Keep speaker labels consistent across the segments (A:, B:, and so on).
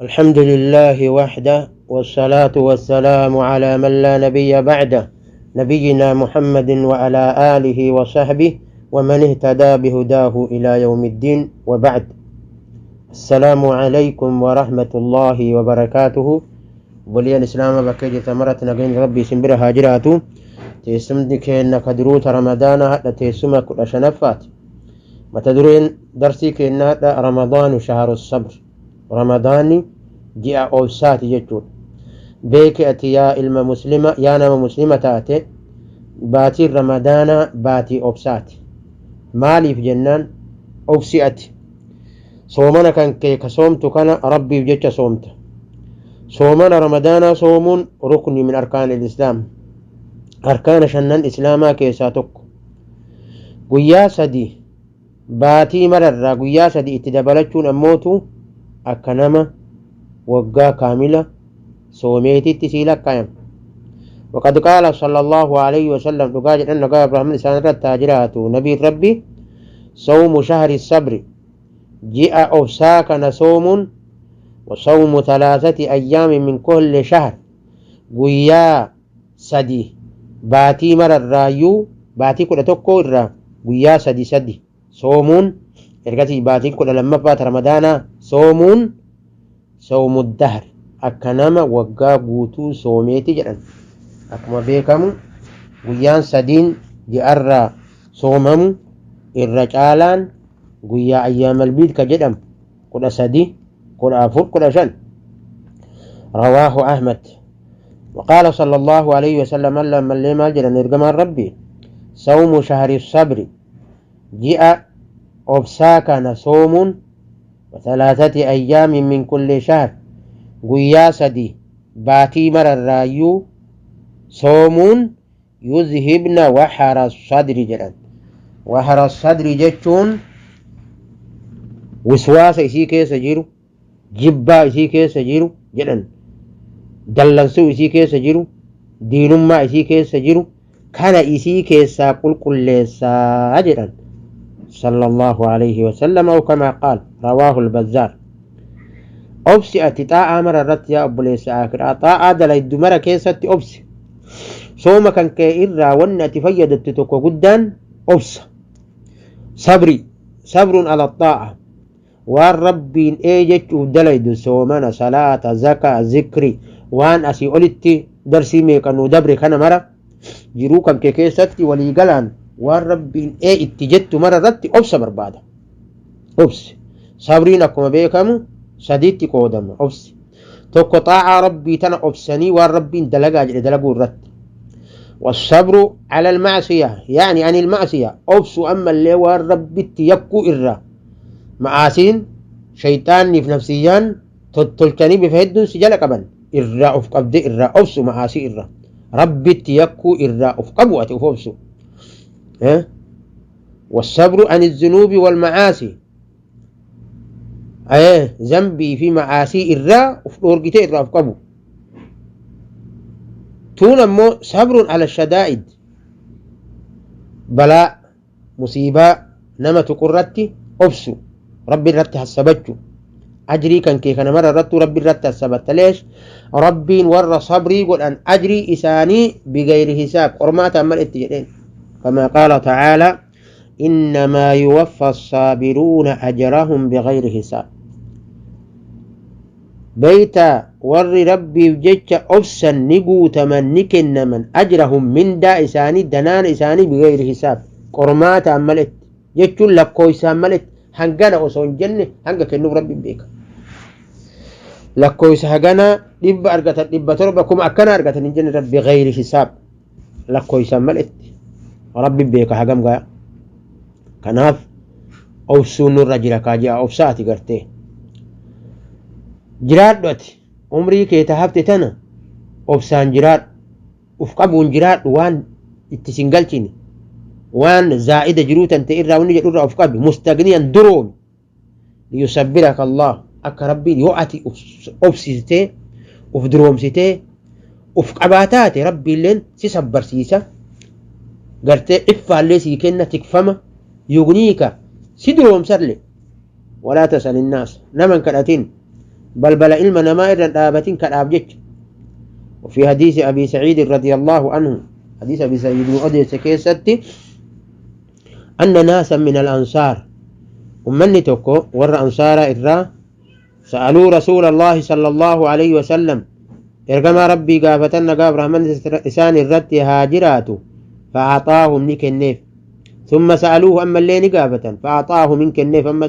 A: الحمد لله وحده، والصلاة والسلام على من لا نبي بعده، نبينا محمد وعلى آله وصحبه ومن اهتدى بهداه إلى يوم الدين، وبعد. السلام عليكم ورحمة الله وبركاته. بولي الإسلام بكيجي ثمرة نقين ربي سنبرها هاجراتو تيسمدي كأنك دروت رمضان هذا تيسمك شنفات متدرين درسي كأن رمضان شهر الصبر. رمضان جاء أوسات جتون بيك أتي يا إلما مسلمة يا نما مسلمة تأتي باتي رمضان باتي أوسات مالي في جنان أوسئت صومنا كان كيك صومت كان ربي بجتش صومت صومنا رمضان صوم ركن من أركان الإسلام، أركان شنن إسلاما كيساتك قيا سدي باتي مرر قيا سدي اتدبلتشون أموتو أكنما وقا كاملة صوميتي تسيلا قيم. وقد قال صلى الله عليه وسلم لقاجل أن قال إبراهيم لسان التاجرات نبي ربي صوم شهر الصبر جاء أوساكن صوم وصوم 3 أيام من كل شهر قيا سدي باتي مر الرايو باتي كل تكو الرا قيا سدي سدي صوم إرجعتي باتي كل لما بات رمضان صوم صوم الدهر أكنما وقا قوتو صوميتي جرن أكما بيكم قيان سدين جأرى صومم الرجالان قيا أيام البيت كجدم كل سدي كل أفر كل شن. رواه أحمد. وقال صلى الله عليه وسلم لما لما جرن إرجمان ربي صوم شهر الصبر جاء أبساكن صوم و3 أيام من كل شهر قيا سدي باتي مر الرايو صوم يذهبن وحر الصدر جرن وحر الصدر جتون وسواس إسي كيس جيرو جبا إسي كيس جيرو جرن دلنسو إسي كيس جيرو دينما إسي كيس جيرو كان إسي كيس قل كل ساجرا صلى الله عليه وسلم أو كما قال. رواه البزار. أبسي أتطاع أمر الرت يا أبو ليس آخر أطاع دل الدمر كيسة أبسي صوم كان كإرى ونأتي فيدت تتوكو قدان أبس صبري صبر على الطاعة والرب إن إيجت ودليد صومنا صلاة زكاة ذكري وان أسي أولتي درسي ميكانو دبري كان مرة جروكا كيكيستي وليقلان والرب إن إيه اتجدت مرة رتي أبس بربادة أبس صبرين أكما بيكم سديتي قودم أبس توكو طاعة ربي تنا أبسني والرب إن دلقا دلقوا الرت. والصبر على المعصية يعني عن المعصية أبس أما اللي والرب تيكو إرّا معاسين شيطان في نفسيان تتلتني بفهد سجل قبل إرّا أفقد إرّا أبس معاسي إرّا ربي تيكو إرّا أفقبوا أتوفبسو. والصبر عن الذنوب والمعاصي أيه ذنبي في معاصي إرّا أفقد إرّا أفقبوا تون مو صبر على الشدائد بلاء مصيبة نما تقرتي أبسو ربي رتي حسبتشو أجري كان كي كان مرة رتو ربي رتي حسبت ليش ربي ور صبري قل أن أجري إساني بغير حساب قرما تعمل اتجرين كما قال تعالى إنما يوفى الصابرون أجرهم بغير حساب. بيتا ور ربي وجدت أبسا نقوت من نكن من أجرهم من دا إساني دنان إساني بغير حساب قرما تعملت جتشو لكو إسان هنغانا أصون جنة هنغا كنو ربي بيك لكو إسهغانا لب أرغتا لب تربكم أكنا أرغتا نجنة ربي غير حساب لكو إسان ملت ربي بيك هغم غا كناف أوسون الرجل كاجي أوساتي قرتي جراد دوت عمري كي تهبت تنا أوسان جراد أفقبون جراد وان اتسنجلتني وان زائدة جروتا تئرى ونجد أرى أفقب مستغنيا درون ليصبرك الله أك ربي يؤتي أبسيتي أفدرومسيتي أفقباتاتي ربي لين سيصبر سيسا قرتي إفا اللي سيكنا تكفما يغنيك سيدروم سرلي ولا تسأل الناس نمن كراتين Balbala ilma namaa irra dhaabatin kadhaaf jecha. وفي حديث أبي سعيد رضي الله عنه، حديث أبي سعيد أديس كيستي، أن ناسا من الأنصار، ومن توكو ور أنصار إرى، سألوا رسول الله صلى الله عليه وسلم، إرجما ربي قافتن قاب رحمن إسان الرد هاجرات، فأعطاهم نكنيف. ثم سألوه أما اللي نقافة فأعطاهم من كنيف أما،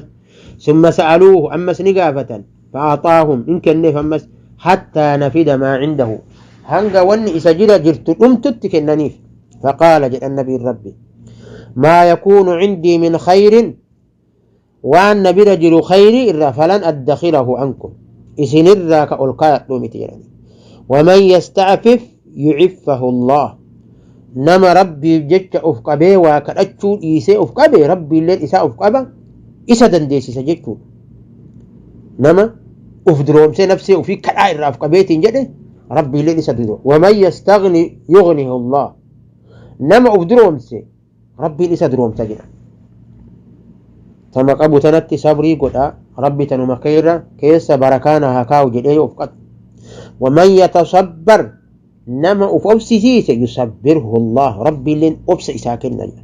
A: ثم سألوه أما سنقافة فأعطاهم من كنيف أما، حتى نفد ما عنده، هنگا ون إسجل جرت أمتت كننيف. فقال جل النبي ربي ما يكون عندي من خير وأن برجل خير إلا فلن أدخره عنكم، إسن الراك ألقاء دومتي. ومن يستعفف يعفه الله، نما ربي جت أفقبه وكأتشو إيسي أفقبه، ربي اللي إسا أفقبه إسا دنديسي سجتشو، نما أفدروم سي نفسي وفي كرائر أفقبه تنجده ربي اللي إسا دندو. ومن يستغني يغنيه الله، نما أفدروم سي ربي اللي إسا دروم سجنا. تما قبو تنتي صبري قد ربي تنما كيرا كيس بركانا هكاو جديه أفقد. ومن يتصبر نما أفسسيس يصبره الله، ربي لين أفس إساكننا.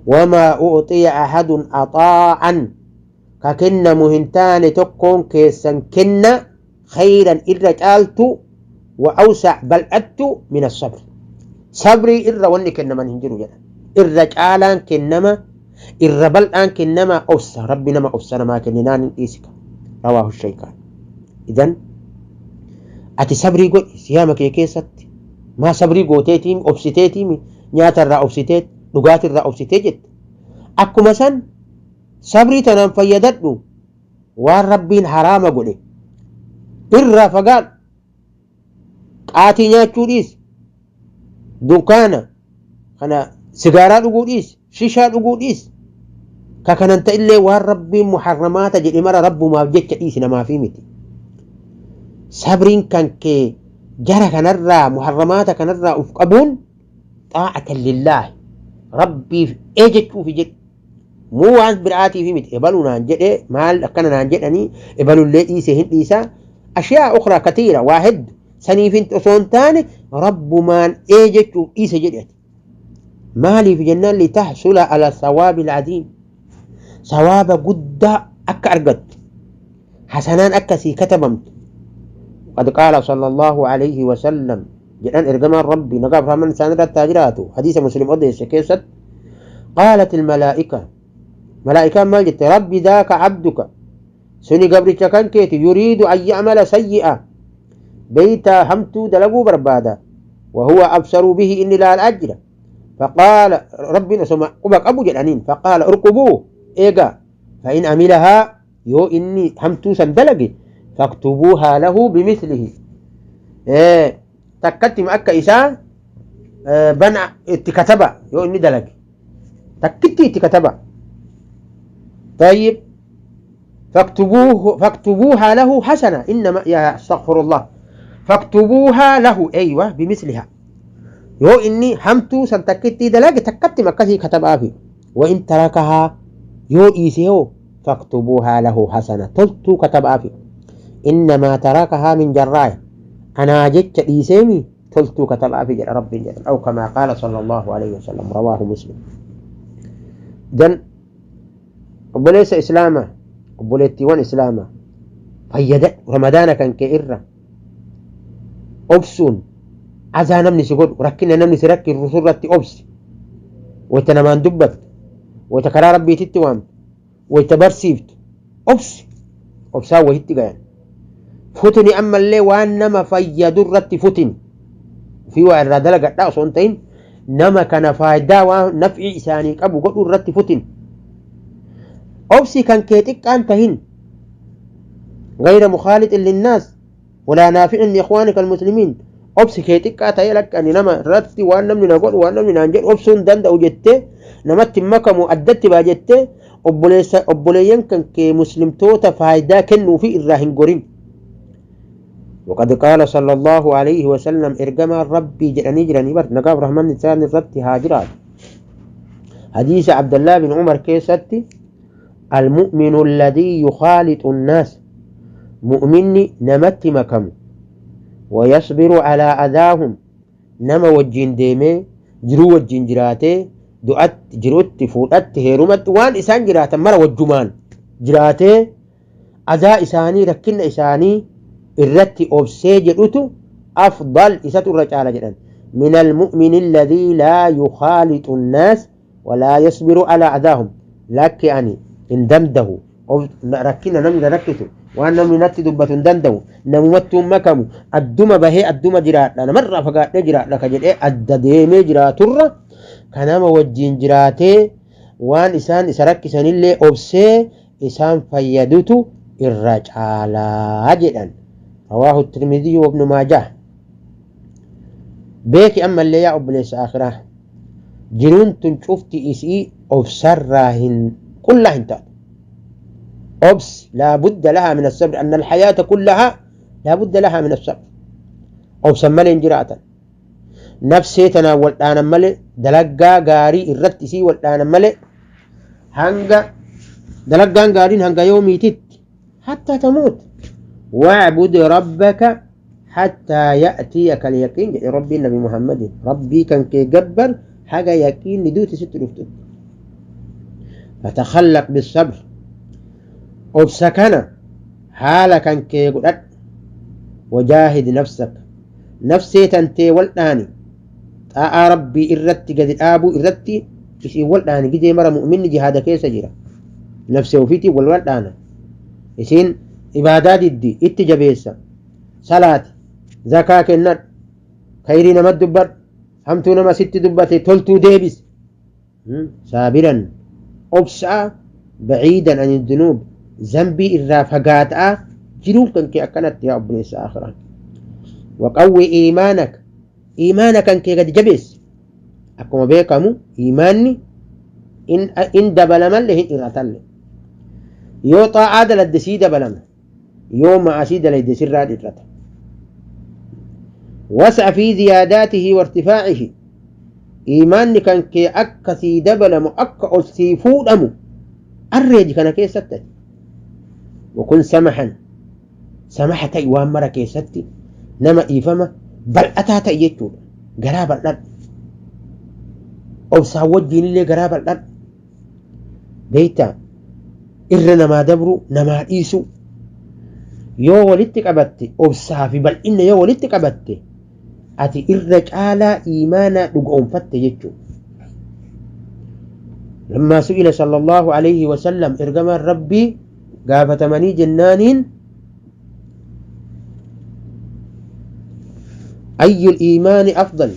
A: وما أعطي أحد عطاء ككن مهنتان تكون كيسا كن خيرا إلا جعلت وأوسع بل أت من الصبر. صبري إلا وني كنما نهجر جدا إلا جعلان كنما إلا بل أن كنما أوسع ربي نما أوسع ما كننان إيسك. رواه الشيخان. إذن ati sabrii godhi siyaama kee keessatti, maa sabrii gooteetiimi obsiteetiimi nyaata irraa obsiteet dhugaatii irraa obsitee jette, akkuma san sabrii tanaan fayyadadhu waan rabbiin haraama godhe irraa fagaadhu, qaatii nyaachuu dhiisi, dunkaana kana sigaaraa dhuguu dhiisi, shishaa dhuguu dhiisi, ka kanan ta'illee waan rabbiin muharramaata jedhe mara rabbumaaf jecha dhiisi namaafi miti. Sabriin kan kee jara kanarraa muharramaata kanarraa uf qabuun xaa'atan lillaahi rabbiif ee jechuufi jedhe, muu waan biraatiifi miti, ebaluu naan jedhe maal akkana naan jedhanii ebalullee dhiise hin dhiisaa, ashyaa ukhraa katiira waa heddu saniif hin osoo hin taane rabbumaan ee jechuuf dhiise jedhe ati. Maaliif jennaan litahsula ala sawaabi alcaziim, sawaaba guddaa akka argattu, hasanaan akkasii katabamtu. قد قال صلى الله عليه وسلم جدًا إرجما ربي نقاب رحمن ساندر التاجرات حديث مسلم أديس كيست، قالت الملائكة ملائكة ما جت ربي ذاك عبدك سني قبل كان كيت يريد أن يعمل سيئة بيتا همتو دلقو بربادا وهو أبصر به إني لا الأجر، فقال ربي نسمع قبك أبو جدانين، فقال ارقبوه إيجا فإن عملها يو إني همتو سندلقي فاكتبوها له بمثله. إيه تكتم أكا إساء إيه بنع اتكتبا يو إني دلق تكتي اتكتبا. طيب فاكتبوها له حسنة إنما يا استغفر الله فاكتبوها له أيوة بمثلها يو إني همتو سنتكتي دلق تكتم أكا كتبا في، وإن تركها يو إيسيو فاكتبوها له حسنة تلتو كتبا في، إنما تركها من جراء أنا جدت إيسيمي تلتو كتب في جل رب جل، أو كما قال صلى الله عليه وسلم. رواه مسلم. دن وليس إسلاما وبوليتيوان إسلاما فيد رمضان كان كإرة أبسون عزا نمني سيقول ركنا نمني سيركي الرسول رتي أبس وتنمان دبت وتكرار ربي تتوام وتبرسيفت أبس أبسا وهتي فتني أما اللي وأنما فيدرت فتن في وعر دلقة لا صنتين نما كان فايدا ونفع إساني أبو قدر رت فتن أبسي كان كيتك أنت هن غير مخالط للناس ولا نافع لإخوانك المسلمين. أبسي كيتك أنت لك أني نما رت وأنما نقول وأنما ننجل أبسون دند أو جت نمت مكة مؤدت باجت أبوليين كان كمسلم توتا فايدا كنو في الراهن قرين. وقد قال صلى الله عليه وسلم إرجما ربي جراني جراني بر نقاب رحمن إنسان الرت هاجرات. حديث عبد الله بن عمر كيستي المؤمن الذي يخالط الناس Mu'minni namatti makamu, wayasbiru calaa adaahum, nama wajjiin deemee jiruu wajjiin jiraatee, du'atti, jirutti, fuudhatti, heerumatti, waan isaan jiraatan mara wajjumaan jiraatee, adaa isaanii, rakkina isaanii irratti obsee jedhutu afdal, isatu irra caala jedhan, min almu'mini alladhii laa yukhaalixu nnaas walaa yasbiru alaa adaahum. Lakki, ani hin dandahu, rakkina namni na rakkisu, waan namni natti dubbatu hin danda'u, namumattuu hin makamu, adduma bahee adduma jiraadha, namarraa fagaadhee jiraadha ka jedhee adda deemee jiraaturra, ka nama wajjiin jiraatee waan isaan isa rakkisanillee obsee isaan fayyadutu irra caalaa jedhan. Rawaahu Tirmidii wa Ibnu Maajah. Beeki ammallee yaa obboleessa akhiraa, jiruun tun cufti isii obsarraa hin qullaa hin taatu. Obsi laa budda lahaa min as-sabr, anna al-hayaata kullahaa laa budda lahaa min as-sabr. Obsan malee hin jiraatan. Nafsee tanaan wal dhaanan malee, dalaggaa gaarii irratti isii wal dhaanan malee, hanga dalaggaan gaariin hanga yoomiititti, hatta tamuut. Wa'bud rabbaka hattaa ya'tiyaka al-yaqiin jedhe Rabbiin Nabi Muhammadin. Rabbii kan kee gabbar haga yaqiinni duuti sitti dhuftutti. Fatakhallaq bis-sabr, obsa kana haala kan kee godhadhu. Wajaahid nafsak, nafsee tantee wal dhaani, xaa'aa Rabbii irratti gadi dhaabuu irratti isiin wal dhaani. Gizee mara mu'minni jihaada keessa jira, nafsee ofiitiin wal wal dhaana. Isiin ibaadaa diddi, itti jabeessa, salaati, zakaa kennadhu, khayrii nama dubbadhu, hamtuu nama sitti dubbate toltuu deebisi. Saabiran, obsaa, baciidan ani dunuub, zambii irraa fagaataa jiruun kan kee akkanatti yaa obboleessa akhiraa. Waqawwi iimaanak, iimaana kan kee gadi jabeessi. Akkuma beekamu iimaanni in dabalamallee hin irratalle. Yoo xaa'aa daladde sii dabalama, yoo ma'asii dalayde sirraa dhirrata. Wasa fi ziyaadaatihi wartifaa'ihi, iimaanni kan kee akka sii dabalamu, akka ol sii fuudhamu arreeji kana keessatti ati. Wakun samahan, samaha ta'i, waan mara keessatti nama dhiifama bal'ataa ta'i jechuudha. Garaa bal'adhu, obsaan wajjiinillee garaa bal'adhu. Beektaa, irra namaa dabru, namaa dhiisu yoo walitti qabatte, obsaa fi bal'inna yoo walitti qabatte, ati irra caalaa iimaanaa dhugoomfatte jechuudha. Lammaa su'ila sallallahu alayhi wa sallam, ergamaan Rabbii gaafatamanii jennaaniin, ayyul iimaani afdal,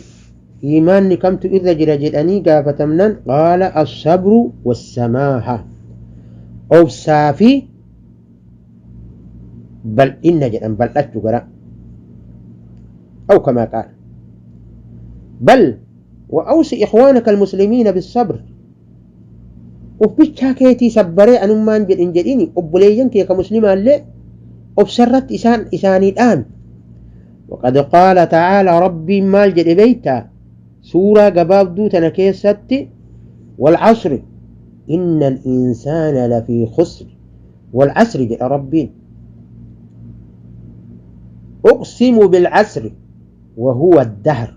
A: iimaanni kamtu irra jira jedhanii gaafatamnan, qaala as-sabru wassamaaha, obsaa fi bal'inna jedhan, bal'achu gara, aw kamaa qaala. Bal wa awsi ikhwaanaka almuslimiina bisabr, uf bichaa keetii sabbaree anummaan jedhin jedhini, obboleeyyan kee ka muslimaallee obsarratti isaan isaanii dhaami. وقد قال تعالى، ربي maal jedhe beeytaa? Suuraa gabaabduu tana keessatti: والعصر إن الإنسان لفي خسر. والعصر jedha Rabbiin, أقسم بالعصر وهو الدهر,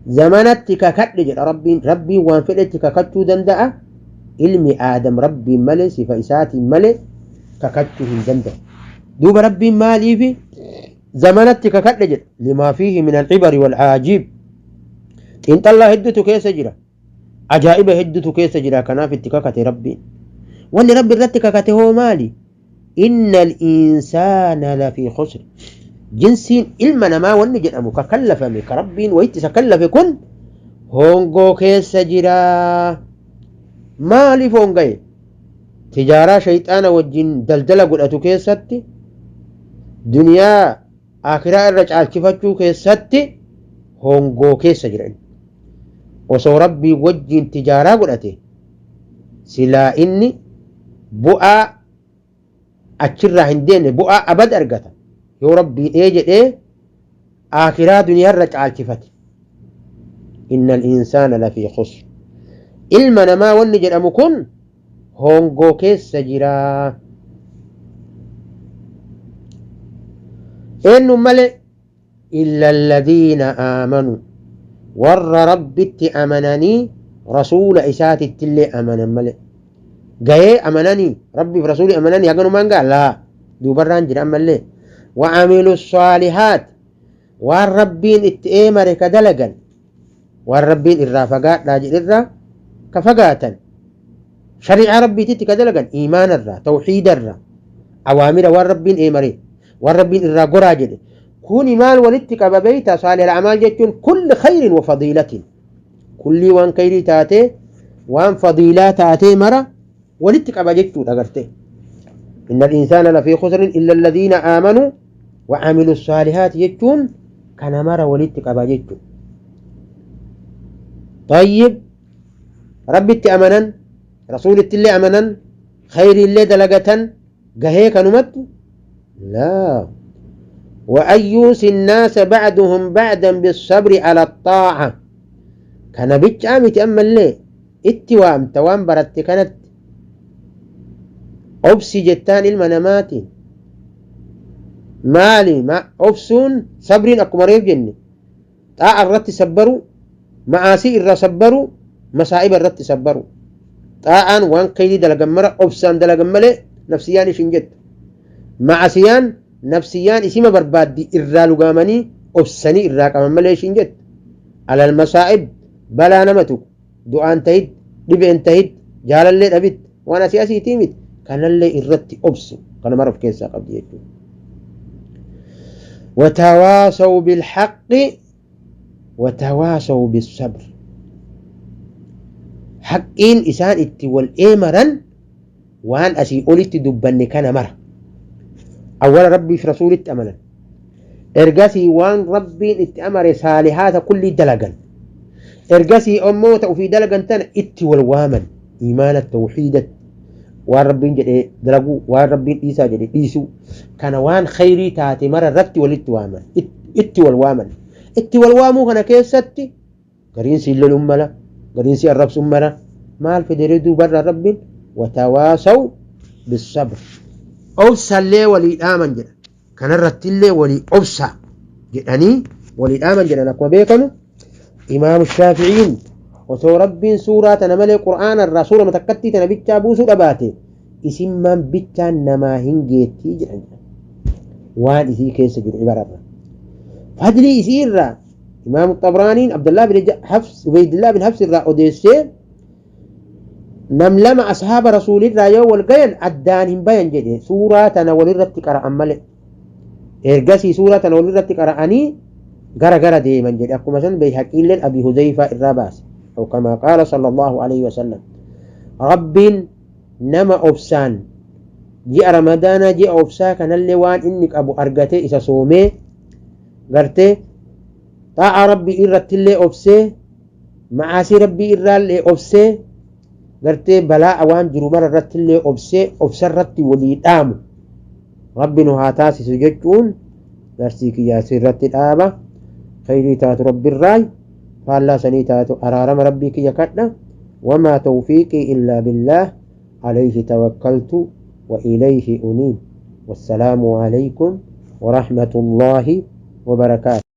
A: zamanatti kakadhe jedha Rabbiin. Rabbiin waan fedhetti kakachuu danda'a. Ilmi aadam Rabbiin malee, sifa isaatiin malee kakachuu hin danda'u. Duuba Rabbiin maaliifi zamanatti kakadhe jedha? لما فيه من العبر والعجائب, xiinxallaa hedduutu keessa jira, ajaa'iba hedduutu keessa jira. Kanaaf itti kakate Rabbiin. Wanni Rabbi irratti kakate hoo maali? إن الإنسان لفي خسر, jinsiin ilma namaa wanni jedhamu ka kallafame, ka Rabbiin wayitti isa kallafe kun hongoo keessa jira. Maaliif hongaye? Tijaaraa shayxaana wajjin daldala godhatu keessatti, duniyaa akiraa irra caalchifachuu keessatti hongoo keessa jira. Inni osoo Rabbii wajjin tijaaraa godhate, silaa inni bu'aa achirraa hin deemne, bu'aa abad argata, yoo Rabbii dhee jedhee akiraa duniyaarra caalchifate. إن الإنسان لفي خسر, ilma namaa wanni jedhamu kun hongoo keessa jira. Eenyuun malee? Illa alladhiina aamanuu, warra Rabbitti amananii rasuula isaatittillee amanan malee. Gahee amananii Rabbiif rasuuli amananii haganumaan ga'a? Laa, duubarraan jira ammallee. Wa'amilu saalihaat, waan Rabbiin itti eemare ka dalagan, waan Rabbiin irraa fagaadhaa jedherraa ka fagaatan, shari'aa Rabbiititti ka dalagan, iimaanarraa, tawxiidarraa, awaamira waan Rabbiin eemare, waan Rabbiin irraa goraa jedhe. Kuni maal walitti qaba beeyta? Saalihal amaal jechuun kulli khayrin wa fadiilatin, kullii waan khayrii taatee waan fadiilaa taatee mara walitti qaba jechuudha. Gartee inna al-insaana lafii khusrin illa alladhiina aamanuu wa amilu saalihaat jechuun kana mara walitti qaba jechuudha. Tayyib, Rabbitti amanan, rasuulitti illee amanan, khayrii illee dalagatan, gahee kanumatti? Laa. وأن يوصي الناس بعضهم بعضا بالصبر على الطاعة. Kana bichaa miti, ammallee itti waamta. Waan baratte kanatti obsi jettaan ilma namaatiin. Maali obsuun? Sabriin akkuma reef jenne, xaa'a irratti sabbaru, ma'aasii irra sabbaru, masaa'iba irratti sabbaru. Xaa'aan waan kayrii dalagan mara obsaan dalagan malee nafsiyyaan ishin jettu. Ma'asiyaan nafsiyyaan isima barbaaddi, irraa lugaamanii obsanii irraa qaban malee ishin jettu. Alal masaa'ib, balaa nama tuqu, du'aan tahit, dhibeen tahit, jaalallee dhabit, waan asii asiitii miti, kanallee irratti obsu. Kana mara of keessaa qabdi jechuudha. وتواصوا بالحق وتواصوا بالصبر. Haqqiin isaan itti wal eemaran waan asii olitti dubbanne kana mara. Awwala Rabbiif rasuulitti amanan, ergasii waan Rabbiin itti amare saalihaata kullii dalagan, ergasii ammoo ta ufii dalagan tana itti wal waaman, iimaana, tawxiidatti, waan Rabbiin jedhe dalaguu, waan Rabbiin dhiisaa jedhe dhiisuu. Kana waan khayrii taate mara irratti walitti waaman, itti wal waaman. Itti wal waamuu kana keessatti gariin siin loluun mala, gariin si arrabsuun mala. Maal federe duubarraa Rabbiin? وتواصوا بالصبر, obsallee walii dhaaman jedha. Kanarrattillee walii obsa jedhanii walii dhaaman jedhan. Akkuma beekamu, Imaamu Shaaficiin osoo Rabbiin suuraa tana malee Qur'aana irraa suura takkattii tana bichaa buusuu dhabaate, isimmaan bichaan namaa hin geettii jedhan. Waan isii keessa jiru ibararra, fadlii isii irraa, Imaamu Xabraaniin Abdullah bin Hafs, Ubaydillah bin Hafs irraa odeessee, nam lama ashaaba rasuulirraa yoo wal gayan addaan hin bayan jedhe, suuraa tana walirratti qara'an malee. Ergasii suuraa tana walirratti qara'anii gara gara deeman jedhe. Akkuma san Bayhaqiilleen Abi Huzayfaa irraa baase, أو كما قال صلى الله عليه وسلم. Rabbiin nama obsaan ji'a Ramadaanaa, ji'a obsaa kanallee waan inni qabu argatee isa soomee, gartee xaa'a Rabbii irrattillee obsee, ma'aasii Rabbii irraallee obsee, gartee balaa waan jiru mara irrattillee obsee, obsarratti walii dhaamu Rabbi nu haa taasisu jechuun darsii kiyyaasii irratti dhaaba. Khayrii taatu Rabbirraay, faallaa sanii taatu araarama Rabbii kiyya kadha. وما توفيقي إلا بالله، عليه توكلت وإليه أنيب. والسلام عليكم ورحمة الله وبركاته.